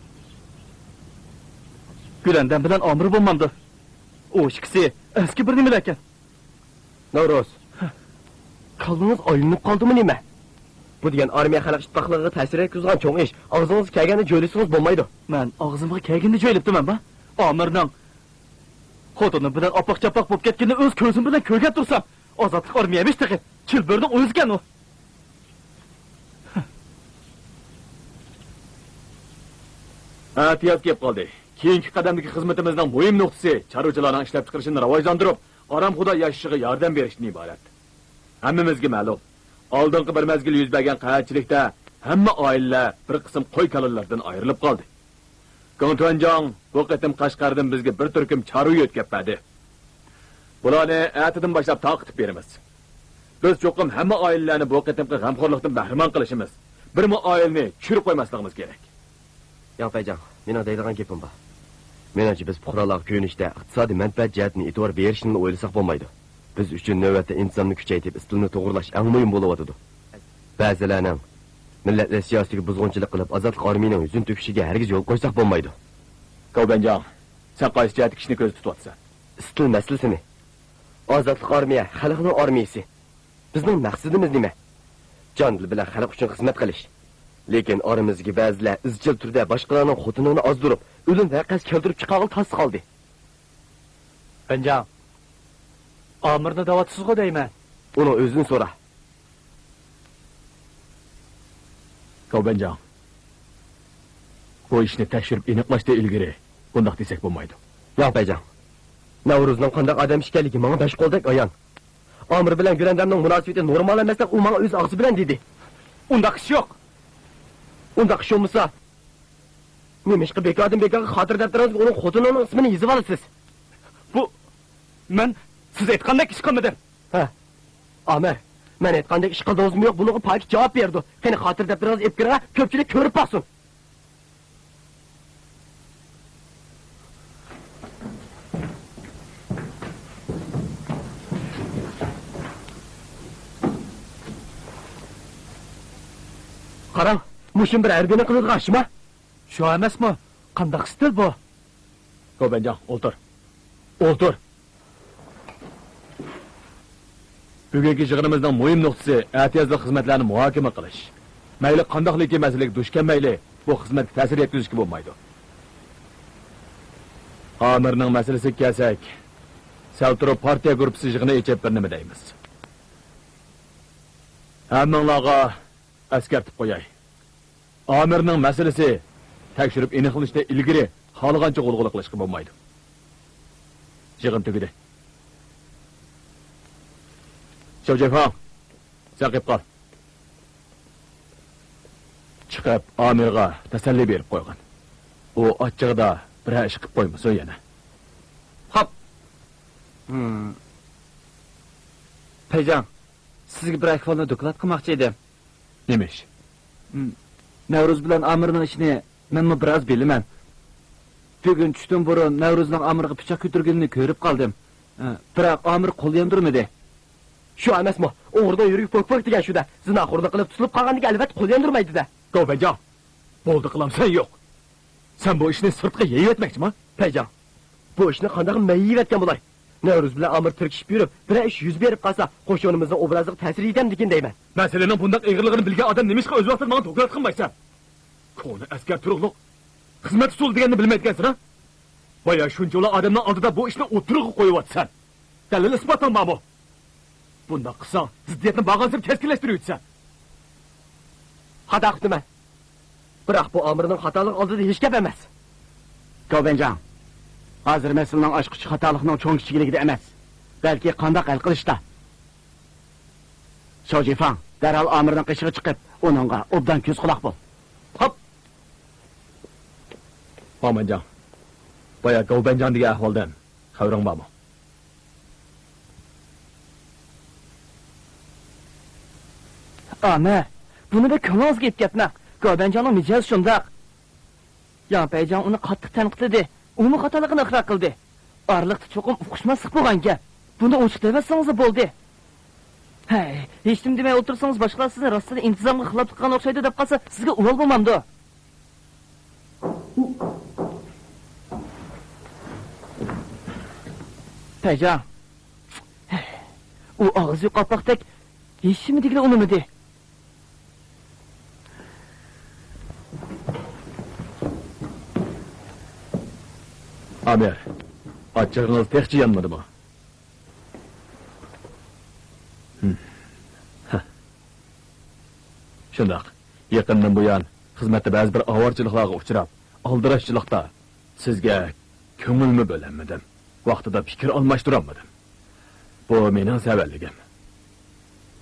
گۈلەندەم بىلەن ئامىر بولمامدۇ؟ ئۇ ئىككىسى ئەسكى بىر نېمىلەركەن؟ نورۇز. كاللىڭىز ئايلىنىپ قالدىمۇ نېمە؟ بۇ دېگەن ئارمىيە خەلق ئىتتىپاقلىقىغا تەسىر يەتكۈزىدىغان چوڭ ئىش. ئاغزىڭىزغا كەلگەننى جۆيلىسىڭىز بولمايدۇ. مەن ئاغزىمغا كەلگىنىنى جۆيلۈپتىمەنما؟ ئامىرنىڭ خوتۇنى بىلەن ئاپاق-چاپاق بولۇپ كەتكىنىنى ئۆز كۆزۈم بىلەن كۆرگەن تۇرسام، ئازادلىق ئارمىيە ئەمەس تېخى، چىلبۆرىنىڭ ئۆزىكەن ئۇ. ئەتىياز كېلىپ قالدى. كېيىنكى قەدەمدىكى خىزمىتىمىزنىڭ مۇھىم نۇقتىسى چارۋىچىلارنىڭ ئىشلەپچىقىرىشىنى راۋاجلاندۇرۇپ، ئارامخۇدا ياشىشىغا ياردەم بېرىشتىن ئىبارەت. ھەممىمىزگە مەلۇم، ئالدىنقى بىر مەزگىل يۈز بەرگەن قەھەتچىلىكتە ھەممە ئائىلىلەر بىر قىسىم قوي كالىلىرىدىن ئايرىلىپ قالدى. گېڭ تۈەنجاڭ بۇ قېتىم قەشقەردىن بىزگە بىر تۈركۈم چارۋا يۆتكەپ بەردى. بۇلارنى ئەتىدىن باشلاپ تارقىتىپ بېرىمىز. بىز چوقۇم ھەممە ئائىلىلەرنى بۇ قېتىمقى غەمخورلۇقتىن بەھرىمەن قىلىشىمىز. بىرمۇ ئائىلىنى چۈشۈرۈپ قويماسلىقىمىز كېرەك. ياڭ پەيجاڭ، مېنىڭ دەيدىغان گېپىم بار. مېنىڭچە، بىز پۇقرالارغا كۆرۈنۈشتە ئىقتىسادىي مەنپەئەت جەھەتتىن ئېتىبار بېرىشنىلا ئويلىساق بولمايدۇ. بىز ئۈچۈن نۆۋەتتە ئىنتىزامنى كۈچەيتىپ، ئىستىلنى توغرىلاش ئەڭ مۇھىم بولۇۋاتىدۇ. بەزىلەرنىڭ مىللەتلەر سىياسىتىگە بۇزغۇنچىلىق قىلىپ، ئازادلىق ئارمىيىنىڭ يۈزىنى تۆكۈشىگە ھەرگىز يول قويساق بولمايدۇ. گاۋبەنجاڭ، سەن قايسى جەھەتتىكى ئىشنى كۆزدە تۇتۇۋاتىسەن؟ ئىستىل مەسىلىسىنى. ئازادلىق ئارمىيە، خەلقنىڭ ئارمىيىسى. بىزنىڭ مەقسىتىمىز نېمە؟ جان دىل بىلەن خەلق ئۈچۈن خىزمەت قىلىش. لېكىن ئارىمىزدىكى بەزىلەر ئىزچىل تۈردە باشقىلارنىڭ خوتۇنىنى ئازدۇرۇپ، ئۆلۈم ۋەقەسى كەلتۈرۈپ چىقارغىلى تاس قالدى. بەنجاڭ، ئامىرنى دەۋاتىسىزغۇ دەيمەن. ئۇنىڭ ئۆزىدىن سورا. گاۋبەنجاڭ، بۇ ئىشنى تەكشۈرۈپ ئېنىقلاشتىن ئىلگىرى بۇنداق دېسەك بولمايدۇ. ياڭ پەيجاڭ، نەۋرۇزنىڭ قانداق ئادەم ئىكەنلىكى ماڭا بەش قولدەك ئايان. ئامىر بىلەن گۈلەندەمنىڭ مۇناسىۋىتى نورمال ئەمەس دەپ ئۇ ماڭا ئۆز ئاغزى بىلەن دېدى. ئۇنداق ئىش يوق. ئۇنداق ئىش بولمىسا، نېمىشقا بىكاردىن بىكارغا خاتىرە دەپتىرىڭىزگە ئۇنىڭ خوتۇنىنىڭ ئىسمىنى يېزىۋالىسىز؟ بۇ مەن سىز ئېيتقاندەك ئىش قىلمىدىم. ھە. ئامىر، مەن ئېيتقاندەك ئىش قىلدىڭىزمۇ يوق، بۇنىڭغا پاكىت جاۋاب بېرىدۇ. قېنى، خاتىرە دەپتىرىڭىزنى ئېلىپ كىرىڭە، كۆپچىلىك كۆرۈپ باقسۇن. قاراڭ، مۇشۇ بىر ھەربىينىڭ قىلىدىغان ئىشىما؟ شۇ ئەمەسمۇ؟ قانداق ئىستىل بۇ؟ گوبەنجاڭ، ئولتۇر. ئولتۇر. بۈگۈنكى يىغىنىمىزنىڭ مۇھىم نۇقتىسى ئەتىيازلىق خىزمەتلەرنى مۇھاكىمە قىلىش. مەيلى قانداقلىكى مەسىلىگە دۇچ كەلمەيلى، بۇ خىزمەتكە تەسىر يەتكۈزۈشكە بولمايدۇ. ئامىرنىڭ مەسىلىسىگە كەلسەك، سەل تۇرۇپ پارتىيە گۇرۇپپىسى يىغىنى ئېچىپ بىر نېمە دەيمىز. ھەممىڭلارغا ئەسكەرتىپ قوياي. ئامىرنىڭ مەسىلىسى تەكشۈرۈپ ئېنىقلىنىشتىن ئىلگىرى خالىغانچە غۇلغۇلا قىلىشقا بولمايدۇ. يىغىن تۈگىدى. شاۋجىفاڭ، سەن قېلىپ قال. چىقىپ، ئامىرغا تەسەللى بېرىپ قويغىن. ئۇ ئاچچىقىدا بىرەر ئىش قىلىپ قويمىسۇن يەنە. خاپ. ھىم. پەيجاڭ، سىزگە بىر ئەھۋالنى دوكلات قىلماقچى ئىدىم. نېمە ئىش؟ ھىم. نەۋرۇز بىلەن ئامىرنىڭ ئىشىنى مەنمۇ بىر ئاز بىلىمەن. بۈگۈن چۈشتىن بۇرۇن نەۋرۇزنىڭ ئامىرغا پىچاق كۆتۈرگىنىنى كۆرۈپ قالدىم. ئە، بىراق ئامىر قول ياندۇرمىدى. شۇ ئەمەسمۇ؟ ئوغرىنىڭ يۈرىكى پوك-پوك دېگەن شۇ-دە. زىناخورلۇق قىلىپ تۇتۇلۇپ قالغاندىكىن ئەلۋەتتە قول ياندۇرمايدۇ-دە. گاۋبەنجاڭ، بولدى قىلامسەن يوق. سەن بۇ ئىشنى سىرتقا يېيىۋەتمەكچىما؟ پەيجاڭ، بۇ ئىشنى قانداق مەن يېيىۋەتكەن بولاي؟ نەۋرۇز بىلەن ئامىر تىركىشىپ يۈرۈپ، بىرەر ئىش يۈز بېرىپ قالسا، قوشۇنىمىزنىڭ ئوبرازىغا تەسىر يېتەمدىكىن دەيمەن. مەسىلىنىڭ بۇنداق ئېغىرلىقىنى بىلگەن ئادەم نېمىشقا ئۆز ۋاقتىدا ماڭا دوكلات قىلمايسەن؟ كونا ئەسكەر تۇرۇقلۇق خىزمەت ئۇسۇلى دېگەننى بىلمەيدىكەنسەن ھە؟ بايا شۇنچىۋالا ئادەمنىڭ ئالدىدا بۇ ئىشنى ئوتتۇرىغا قويۇۋاتىسەن. دەلىل ئىسپاتىڭ بارمۇ؟ بۇنداق قىلساڭ، زىددىيەتنى بارغانسېرى كەسكىنلەشتۈرۈۋېتىسەن. خاتا قىپتىمەن. بىراق بۇ ئامىرنىڭ خاتالىقى ئالدىدا ھېچ گەپ ئەمەس. گاۋبەنجاڭ، ھازىر مەسىلىنىڭ ئاچقۇچى خاتالىقنىڭ چوڭ-كىچىكلىكىدە ئەمەس، بەلكى قانداق ھەل قىلىشتا. شاۋجىفاڭ، دەرھال ئامىرنىڭ قېشىغا چىقىپ، ئۇنىڭغا ئوبدان كۆز-قۇلاق بول. خاپ. مامانجاڭ، بايا گاۋبەنجاڭ دېگەن ئەھۋالدىن خەۋىرىڭ بارمۇ؟ ئامە، بۇنى بىر كۆڭلىڭىزگە ئېلىپ كەتمەڭ. گاۋبەنجاڭنىڭ مىجەزى شۇنداق. ياڭ پەيجاڭ ئۇنى قاتتىق تەنقىدلىدى. ئۇمۇ خاتالىقىنى ئىقرار قىلدى. ئارىلىقتا چوقۇم ئۇقۇشماسلىق بولغان گەپ. بۇنى ئوچۇق دەۋەتسىڭىزلا بولدى. ھەي، ھېچنېمە دېمەي ئولتۇرسىڭىز، باشقىلار سىزنى راستتىن ئىنتىزامغا خىلاپلىق قىلغان ئوخشايدۇ دەپ قالسا، سىزگە ئۇۋال بولمامدۇ؟ پەيجاڭ. ئۇ ئاغزى قاپاقتەك ھېچنېمە دېگىلى ئۇنىمىدى. ئامىر، ئاچچىقىڭىز تېخىچە يانمىدىمۇ؟ ھىم. ھە. شۇنداق. يېقىندىن بۇيان خىزمەتتە بەزى بىر ئاۋارىچىلىقلارغا ئۇچراپ، ئالدىراشچىلىقتا سىزگە كۆڭۈلمۇ بۆلەلمىدىم. ۋاقتىدا پىكىر ئالماشتۇرالمىدىم. بۇ مېنىڭ سەۋەنلىكىم.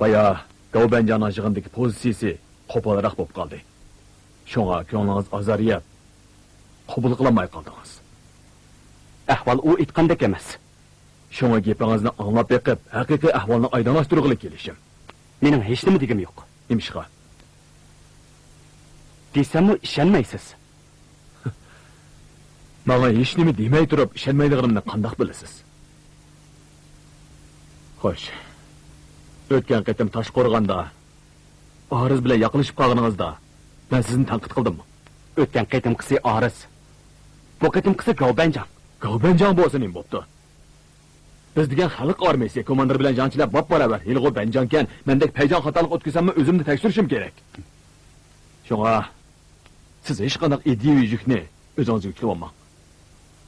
بايا گاۋبەنجاڭنىڭ يىغىندىكى پوزىتسىيىسى قوپالراق بولۇپ قالدى. شۇڭا كۆڭلىڭىز ئازارىيىپ، قوبۇل قىلالماي قالدىڭىز. ئەھۋال ئۇ ئېيتقاندەك ئەمەس. شۇڭا گېپىڭىزنى ئاڭلاپ بېقىپ، ھەقىقىي ئەھۋالنى ئايدىڭلاشتۇرغىلى كېلىشىم. مېنىڭ ھېچنېمە دېگۈم يوق. نېمىشقا؟ دېسەممۇ ئىشەنمەيسىز. ماڭا ھېچنېمە دېمەي تۇرۇپ ئىشەنمەيدىغىنىمنى قانداق بىلىسىز؟ خوش. ئۆتكەن قېتىم تاشقورغاندا ئارىز بىلەن ياقلىشىپ قالغىنىڭىزدا مەن سىزنى تەنقىد قىلدىممۇ؟ ئۆتكەن قېتىمقىسى ئارىز. بۇ قېتىمقىسى گاۋبەنجاڭ. گاۋبەنجاڭ بولسا نېمە بوپتۇ؟ بىز دېگەن خەلق ئارمىيىسى، كوماندىر بىلەن جەڭچىلەر باپباراۋەر. ھېلىغۇ بەنجاڭكەن، مەندەك پەيجاڭ خاتالىق ئۆتكۈزسەممۇ ئۆزۈمنى تەكشۈرۈشۈم كېرەك. شۇڭا سىز ھېچقانداق ئىدىيىۋى يۈكنى ئۆزىڭىزگە يۈكلىۋالماڭ.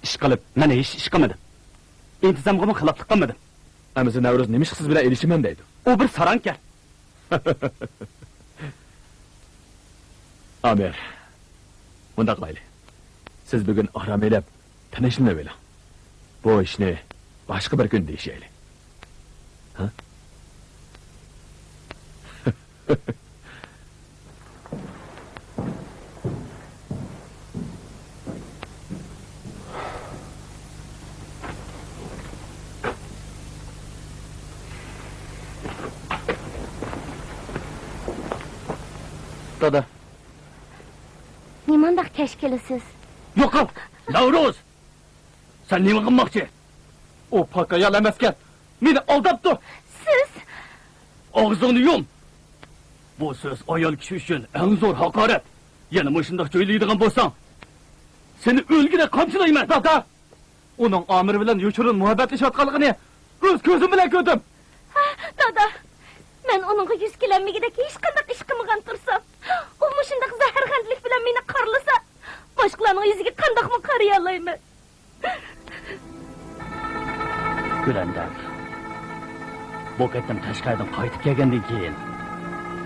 ئىشقىلىپ، مەن ھېچ ئىش قىلمىدىم. ئىنتىزامغىمۇ خىلاپلىق قىلمىدىم. ئەمىسە نەۋرۇز نېمىشقا سىز بىلەن ئېلىشىمەن دەيدۇ؟ ئۇ بىر ساراڭكەن. ئامىر، مۇنداق قىلايلى. سىز بۈگۈن ئارام ئېلىپ، تىنچلىنىۋېلىڭ. بۇ ئىشنى باشقا بىر كۈن دېيىشەيلى. ھە؟ دادا. نېمانداق كەچ كېلىسىز؟ يوقال! نەۋرۇز! سەن نېمە قىلماقچى؟ ئۇ پاكا ئايال ئەمەسكەن. مېنى ئالداپتۇ. سىز؟ ئاغزىڭنى يۇم! بۇ سۆز ئايال كىشى ئۈچۈن ئەڭ زور ھاقارەت. يەنە مۇشۇنداق جۆيلەيدىغان بولساڭ، سېنى ئۆلگىدە قامچىلايمەن! دادا! ئۇنىڭ ئامىر بىلەن يوشۇرۇن مۇھەببەتلىشىۋاتقانلىقىنى ئۆز كۆزۈم بىلەن كۆردۈم. ھە، دادا، مەن ئۇنىڭغا يۈز كېلەلمىگۈدەك ھېچقانداق ئىش قىلمىغان تۇرسام، ئۇ مۇشۇنداق زەھەرخەندىلىك بىلەن مېنى قارىلىسا، باشقىلارنىڭ يۈزىگە قانداقمۇ قارىيالايمەن؟ گۈلەندەم، بۇ قېتىم قەشقەردىن قايتىپ كەلگەندىن كېيىن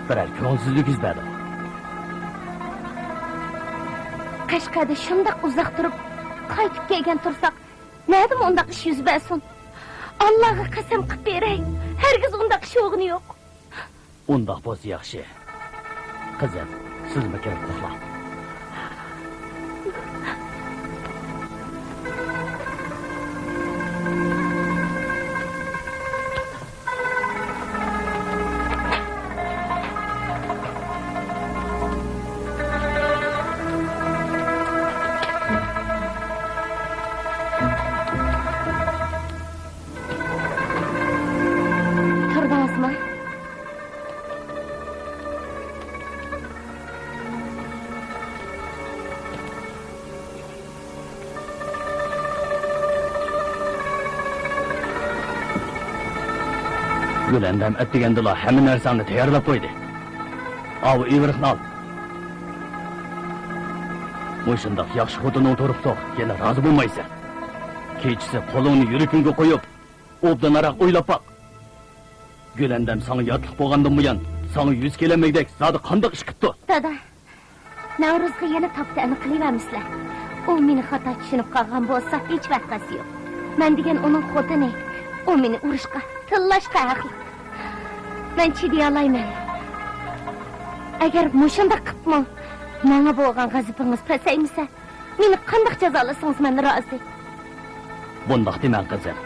بىرەر كۆڭۈلسىزلىك يۈز بەردىمۇ؟ قەشقەردە شۇنداق ئۇزاق تۇرۇپ، قايتىپ كەلگەن تۇرساق، نەدىمۇ ئۇنداق ئىش يۈز بەرسۇن؟ ئاللاغا قەسەم قىلىپ بېرەي، ھەرگىز ئۇنداق ئىش بولغىنى يوق. ئۇنداق بولسا ياخشى. قىزىم، سىزمۇ كىرىپ ئۇخلاڭ. تۇردىڭىزمۇ؟ گۈلەندەم ئەتىگەندىلا ھەممە نەرسەڭنى تەييارلاپ قويدى. ئاۋۇ ئىۋرىقنى ئال. مۇشۇنداق ياخشى خوتۇنۇڭ تۇرۇپتۇ، يەنە رازى بولمايسەن. كېچىسى قولۇڭنى يۈرىكىڭگە قويۇپ، ئوبدانراق ئويلاپ باق. گۈلەندەم ساڭا ياتلىق بولغاندىن بۇيان، ساڭا يۈز كېلەلمىگۈدەك زادى قانداق ئىش قىپتۇ؟ دادا، نەۋرۇزغا يەنە تاپتا ئەنە قىلىۋەرمىسىلەر. ئۇ مېنى خاتا چۈشىنىپ قالغان بولسا، ھېچ ۋەقەسى يوق. مەن دېگەن ئۇنىڭ خوتۇنى. ئۇ مېنى ئۇرۇشقا، تىللاشقا ھەقلىق. مەن چىدىيالايمەن. ئەگەر مۇشۇنداق قىپمۇ ماڭا بولغان غەزىپىڭىز پەسەيمىسە، مېنى قانداق جازالىسىڭىز مەن رازى. بۇنداق دېمەڭ، قىزىم.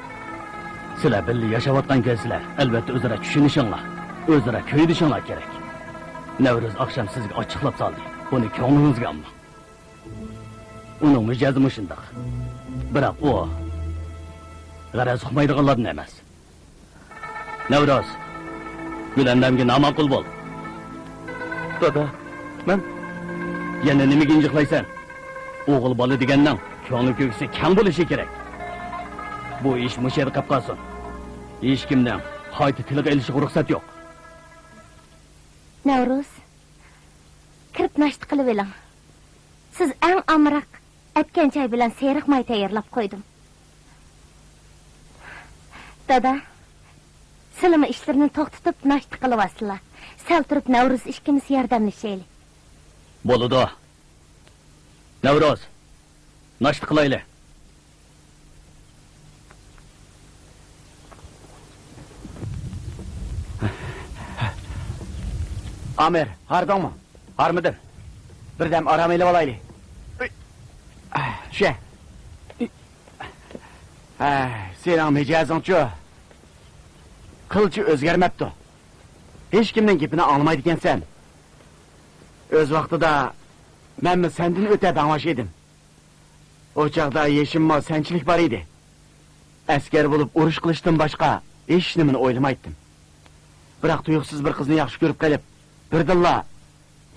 سىلەر بىللە ياشاۋاتقان كەنسىلەر، ئەلۋەتتە ئۆزئارا چۈشىنىشىڭلار، ئۆزئارا كۆيۈنۈشۈڭلار كېرەك. نەۋرۇز ئاخشام سىزگە ئاچچىقلاپ سالدى. بۇنى كۆڭلىڭىزگە ئالماڭ. ئۇنىڭ مىجەزى مۇشۇنداق. بىراق ئۇ غەرەز ئۇقمايدىغانلاردىن ئەمەس. نەۋرۇز، گۈلەندەمگە ناماقۇل بول. دادا، مەن. يەنە نېمىگە ئىنجىقلايسەن؟ ئوغۇل بالا دېگەننىڭ كۆڭلى كۆكسى كەڭ بولۇشى كېرەك. بۇ ئىش مۇشۇ يەردە قېلىپ قالسۇن. ھېچكىمنىڭ قايتا تىلغا ئېلىشىغا رۇخسەت يوق. نەۋرۇز، كىرىپ ناشتا قىلىۋېلىڭ. سىز ئەڭ ئامراق ئەتكەن چاي بىلەن سېرىق ماي تەييارلاپ قويدۇم. دادا، سىلىمۇ ئىشلىرىنى توختىتىپ ناشتا قىلىۋالسىلا. سەل تۇرۇپ نەۋرۇز ئىككىمىز ياردەملىشەيلى. بولىدۇ. نەۋرۇز، ناشتا قىلايلى. ئامىر، ھاردىڭمۇ؟ ھارمىدىم. بىردەم ئارام ئېلىۋالايلى. شۇ. ھە، سېنىڭ مىجەزىڭچۇ؟ قىلچە ئۆزگەرمەپتۇ. ھېچكىمنىڭ گېپىنى ئاڭلىمايدىكەنسەن. ئۆز ۋاقتىدا مەنمۇ سەندىن ئۆتە بەڭۋاش ئىدىم. ئۇ چاغدا يېشىممۇ سەنچىلىك بار ئىدى. ئەسكەر بولۇپ ئۇرۇش قىلىشتىن باشقا ھېچنېمىنى ئويلىمايتتىم. بىراق تۇيۇقسىز بىر قىزنى ياخشى كۆرۈپ قېلىپ، بىردىنلا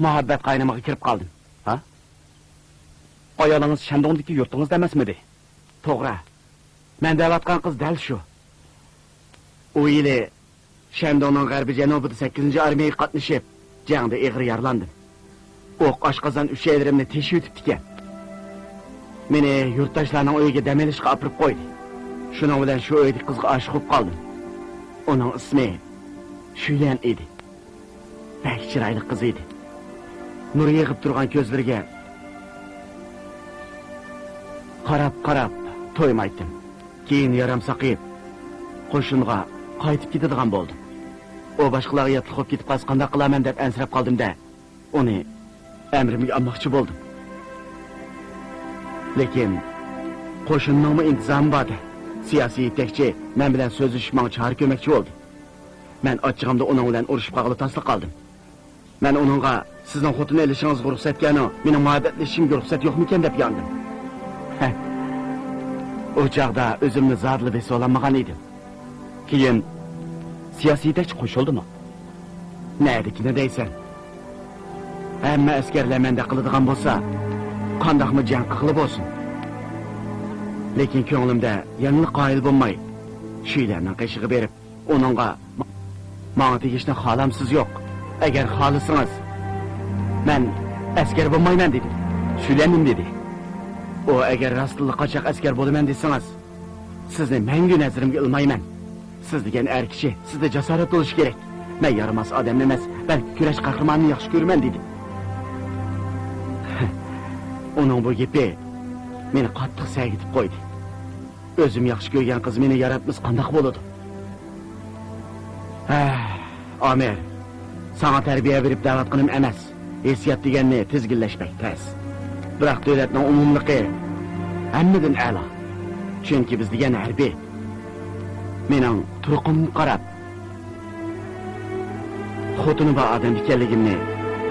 مۇھەببەت قاينىمىغا كىرىپ قالدىم. ھا؟ ئايالىڭىز شەندۇڭدىكى يۇرتىڭىزدا ئەمەسمىدى؟ توغرا. مەن دەۋاتقان قىز دەل شۇ. ئۇ يىلى شەندۇڭنىڭ غەربىي جەنۇبىدا سەككىزىنچى ئارمىيەگە قاتنىشىپ، جەڭدە ئېغىر يارىلاندىم. ئوق ئاشقازان ئۈچەيلىرىمنى تېشىۋېتىپتىكەن. مېنى يۇرتداشلارنىڭ ئۆيىگە دەم ئېلىشقا ئاپىرىپ قويدى. شۇنىڭ بىلەن شۇ ئۆيدىكى قىزغا ئاشىق بولۇپ قالدىم. ئۇنىڭ ئىسمى شۈيلەن ئىدى. بەك چىرايلىق قىز ئىدى. نۇر يېغىپ تۇرغان كۆزلىرىگە قاراپ-قاراپ تويمايتتىم. كېيىن يارام ساقىيىپ، قوشۇنغا قايتىپ كېتىدىغان بولدۇم. ئۇ باشقىلارغا ياتلىق بولۇپ كېتىپ قالسا قانداق قىلارمەن دەپ ئەنسىرەپ قالدىم-دە، ئۇنى ئەمرىمگە ئالماقچى بولدۇم. لېكىن قوشۇننىڭمۇ ئىنتىزامى بار-دە، سىياسىي يېتەكچى مەن بىلەن سۆزلىشىپ ماڭا چارە كۆرمەكچى بولدى. مەن ئاچچىقىمدا ئۇنىڭ بىلەن ئۇرۇشۇپ قالغىلى تاسلا قالدىم. مەن ئۇنىڭغا، «سىزنىڭ خوتۇن ئېلىشىڭىزغا رۇخسەتكەنۇ، مېنىڭ مۇھەببەتلىشىشىمگە رۇخسەت يوقمىكەن؟» دەپ ياندىم. ھە. ئۇ چاغدا ئۆزۈمنى زادىلا بېسىۋالالمىغان ئىدىم. كېيىن سىياسىي يېتەكچى قوشۇلدىمۇ؟ نەدىكىنى دەيسەن؟ ھەممە ئەسكەرلەر مەندەك قىلىدىغان بولسا، قانداقمۇ جەڭ قىلغىلى بولسۇن؟ لېكىن كۆڭلۈمدە يەنىلا قايىل بولماي، شۈيلەننىڭ قېشىغا بېرىپ، ئۇنىڭغا، «ماڭا تېگىشنى خالامسىز يوق. ئەگەر خالىسىڭىز، مەن ئەسكەر بولمايمەن» دېدىم. شۈيلەن نېمە دېدى؟ ئۇ، «ئەگەر راستتىنلا قاچاق ئەسكەر بولىمەن دېسىڭىز، سىزنى مەڭگۈ نەزىرىمگە ئىلمايمەن. سىز دېگەن ئەر كىشى، سىزدە جاسارەت بولۇشى كېرەك. مەن يارىماس ئادەمنى ئەمەس، بەلكى كۈرەش قەھرىمانىنى ياخشى كۆرىمەن» دېدى. ئۇنىڭ بۇ گېپى مېنى قاتتىق سەگىتىپ قويدى. ئۆزۈم ياخشى كۆرگەن قىز مېنى ياراتمىسا قانداق بولىدۇ؟ ھە، ئامىر، ساڭا تەربىيە بېرىپ دەۋاتقىنىم ئەمەس. ھېسسىيات دېگەننى تىزگىنلەش بەك تەس. بىراق دۆلەتنىڭ ئومۇملۇقى ھەممىدىن ئەلا. چۈنكى بىز دېگەن ھەربىي. مېنىڭ تۇرقۇمغا قاراپ، خوتۇنى بار ئادەم ئىكەنلىكىمنى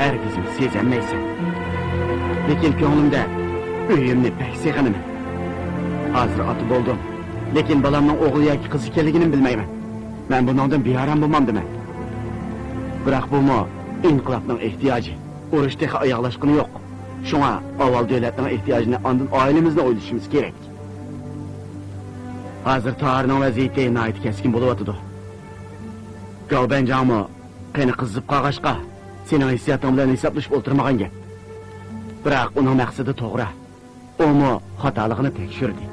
ھەرگىزمۇ سېزەلمەيسەن. لېكىن كۆڭلۈمدە ئۆيۈمنى بەك سېغىنىمەن. ھازىر ئاتا بولدۇم، لېكىن بالامنىڭ ئوغۇل ياكى قىز ئىكەنلىكىنىمۇ بىلمەيمەن. مەن بۇنىڭدىن بىئارام بولمامدىمەن؟ بىراق بۇمۇ ئىنقىلابنىڭ ئېھتىياجى. ئۇرۇش تېخى ئاياغلاشقىنى يوق. شۇڭا ئاۋۋال دۆلەتنىڭ ئېھتىياجىنى، ئاندىن ئائىلىمىزنى ئويلىشىمىز كېرەك. ھازىر تاھىرنىڭ ۋەزىيىتى ناھايىتى كەسكىن بولۇۋاتىدۇ. گاۋبەنجاڭمۇ قېنى قىزىپ قالغاچقا، سېنىڭ ھېسسىياتىڭ بىلەن ھېسابلىشىپ ئولتۇرمىغان گەپ. بىراق ئۇنىڭ مەقسىتى توغرا. ئۇمۇ خاتالىقىنى تەكشۈردى.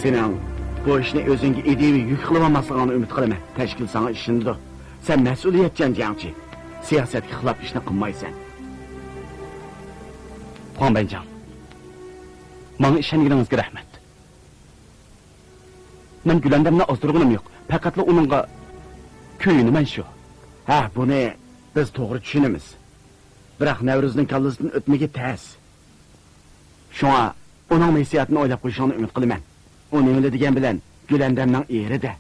سېنىڭ بۇ ئىشنى ئۆزۈڭگە ئىدىيىۋى يۈك قىلىۋالماسلىقىڭنى ئۈمىد قىلىمەن. تەشكىل ساڭا ئىشىنىدۇ. سەن مەسئۇلىيەتچان جەڭچى. سىياسەتكە خىلاپ ئىشنى قىلمايسەن. خۇاڭ بەنجاڭ، ماڭا ئىشەنگىنىڭىزگە رەھمەت. مەن گۈلەندەمنى ئازدۇرغىنىم يوق. پەقەتلا ئۇنىڭغا كۆيۈنىمەن شۇ. ھە، بۇنى بىز توغرا چۈشىنىمىز. بىراق نەۋرۇزنىڭ كاللىسىدىن ئۆتمىگى تەس. شۇڭا ئۇنىڭ ھېسسىياتىنى ئويلاپ قويۇشۇڭنى ئۈمىد قىلىمەن. ئۇ نېمىلا دېگەن بىلەن گۈلەندەمنىڭ ئېرى-دە.